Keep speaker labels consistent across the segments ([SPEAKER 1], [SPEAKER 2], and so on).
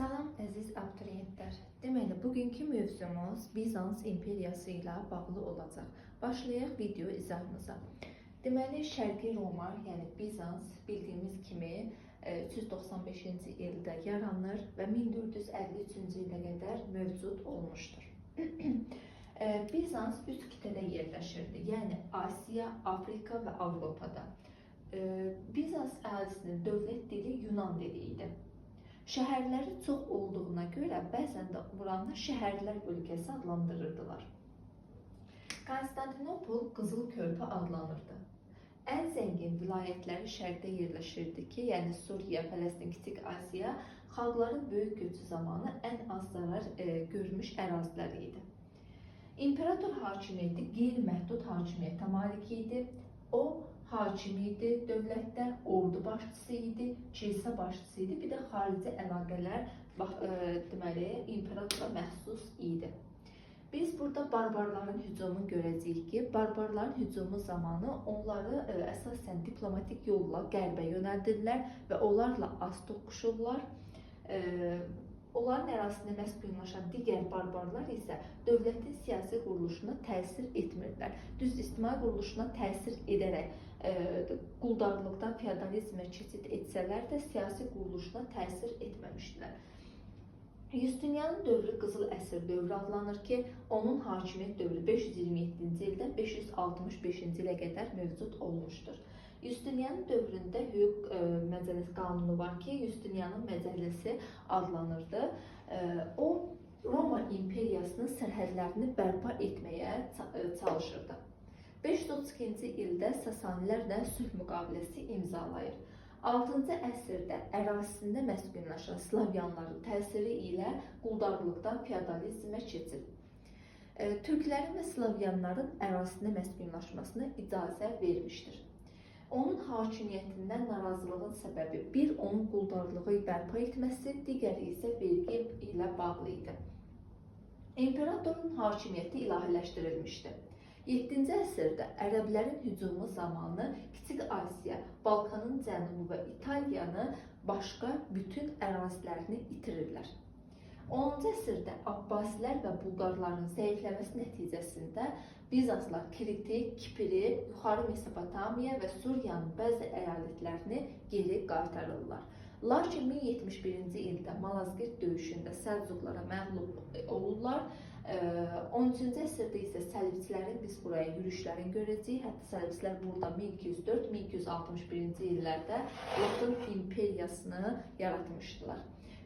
[SPEAKER 1] Salam əziz abituriyentlər. Deməli, bugünkü mövzumuz Bizans imperiyası ilə bağlı olacaq. Başlayaq video izahımıza. Deməli, Şərqi Roma, yəni Bizans bildiyimiz kimi 395-ci ildə yaranır və 1453-cü ilə qədər mövcud olmuşdur. Bizans üç qitədə yerləşirdi. Yəni Asiya, Afrika və Avropada. Bizans əhalisinin dövlət dili Yunan dili idi. Şəhərləri çox olduğuna görə bəzən də buranı şəhərlər ölkəsi adlandırırdılar. Konstantinopol Qızıl Körpü adlanırdı. Ən zəngin vilayətləri şərqdə yerləşirdi ki, yəni Suriya, Fələstin, Kiçik Asiya xalqların böyük göçü zamanı ən az zarar görmüş əraziləri idi. İmperator hakimiyyəti qeyri-məhdud hakimiyyətə malik idi. O hakim idi, dövlətdə ordu başçısı idi, kilsə başçısı idi, bir də xarici əlaqələr bax, deməli imperatora məxsus idi. Biz burada barbarların hücumunu görəcəyik ki, barbarların hücumu zamanı onları əsasən diplomatik yolla qərbə yönəldirlər və onlarla az toqquşurlar. Onların ərazisində məskunlaşan digər barbarlar isə dövlətin siyasi quruluşuna təsir etmirdilər. Düz ictimai quruluşuna təsir edərək quldarlıqdan feodalizmə keçid etsələr də siyasi quruluşuna təsir etməmişdilər. Justinianın dövrü Qızıl əsr dövrü adlanır ki, onun hakimiyyət dövrü 527-ci ildən 565-ci ilə qədər mövcud olmuşdur. Justinianın dövründə hüquq məcəlləsi qanunu var ki, Justinianın məcəlləsi adlanırdı. O Roma imperiyasının sərhədlərini bərpa etməyə çalışırdı. 532-ci ildə Sasanilərlə sülh müqaviləsi imzalayır. 6-cı əsrdə ərazisində məskunlaşan Slavyanların təsiri ilə quldarlıqdan feodalizmə keçir. Türklərin və Slavyanların ərazisində məskunlaşmasına icazə vermişdir. Onun hakimiyyətindən narazılığın səbəbi bir, onun quldarlığı bərpa etməsi, digəri isə vergi ilə bağlı idi. İmperatorun hakimiyyəti ilahiləşdirilmişdi. 7-ci əsrdə ərəblərin hücumu zamanı Kiçik Asiya, Balkanın cənubu və İtaliyanı başqa bütün ərazilərini itirirlər. 10-cu əsrdə Abbasilər və Bulqarların zəifləməsi nəticəsində Bizanslar Kriti, Kipri, Yuxarı Mesopotamiya və Suriyanın bəzi əyalətlərini geri qaytarırlar. Lakin 1071-ci ildə Malazgirt döyüşündə Səlcuqlara məğlub olurlar. 13-cü əsrdə isə səlibçilərin biz buraya yürüşlərini görəcəyik. Hətta səlibçilər burada 1204-1261-ci illərdə Latın imperiyasını yaratmışdılar.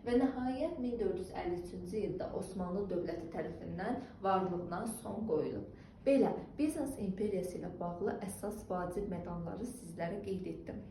[SPEAKER 1] Və nəhayət 1453-cü ildə Osmanlı dövləti tərəfindən varlığına son qoyulub. Belə, Bizans imperiyası ilə bağlı əsas vacib məqamları sizlərə qeyd etdim.